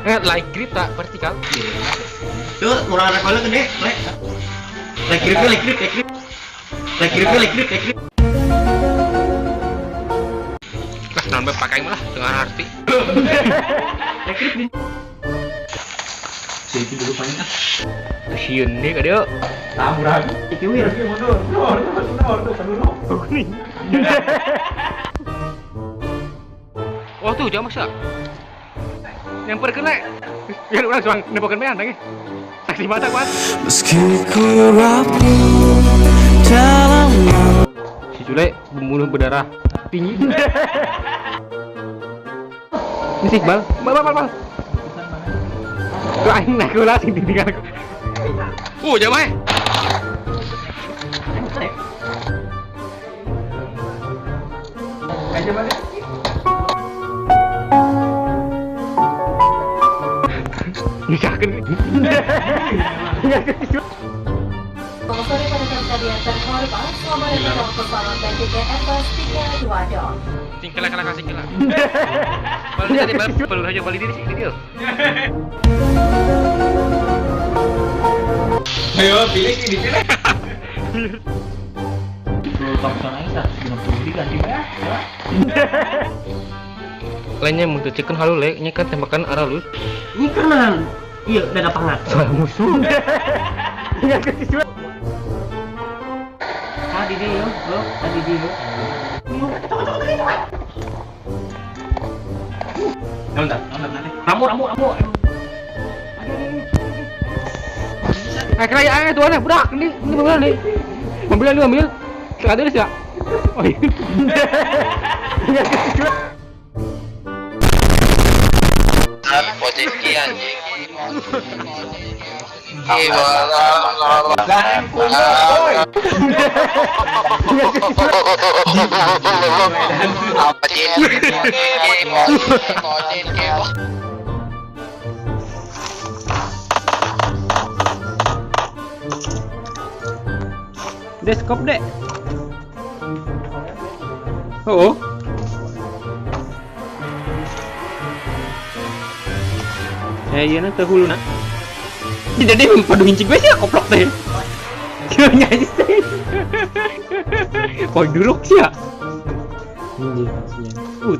Light grip tak vertikal. Tuh, kurang recoilnya gede, lek. Light grip, light grip, light grip. Light grip, light grip, light grip. Lah, non pakai lah dengan arti. Light grip nih. Sih dulu paling ah. Sieun deui ka dieu. Tamuran. Iki wir. Mundur, mundur, mundur, mundur, mundur. Oh tuh jauh masa. Nyamper ke lek. Biar orang suang nempokeun bean teh. Saksi mata kuat. Meski ku rapuh dalam Si Jule pembunuh berdarah tinggi. Ini si Iqbal. Bal bal bal. Tuh aing naik lah sing ditinggal. Jauh mah. Aja mana? Nikahkan. Selamat sore pada kalian terhormat, selamat datang dalam pesawat PTK Airbus 322. Singkelah kalah singkelah. Balik tadi bal perlu aja balik diri sih dia. Ayo pilih ini pilih. Lu Thompson aja 150 diganti ya. Lainnya mun teu cekeun halu lek nya kan tembakan arah lu. Ini kanan. Iya, udah lapangan. Soal musuh. Tadi dia yo, lo, tadi dia yo. Nonton, nonton nanti. Ramu ramu ramu. Kira ya tuan budak ini mobil nih. Mobil ini mobil. Sekali sih ya. Oh iya. Posisi anjing. Deskop dek. Oh. Iya na teu huluna. Jadi padu nginci gue sih koplok teh. Kira aja sih. Koi duruk sih ya. Teh.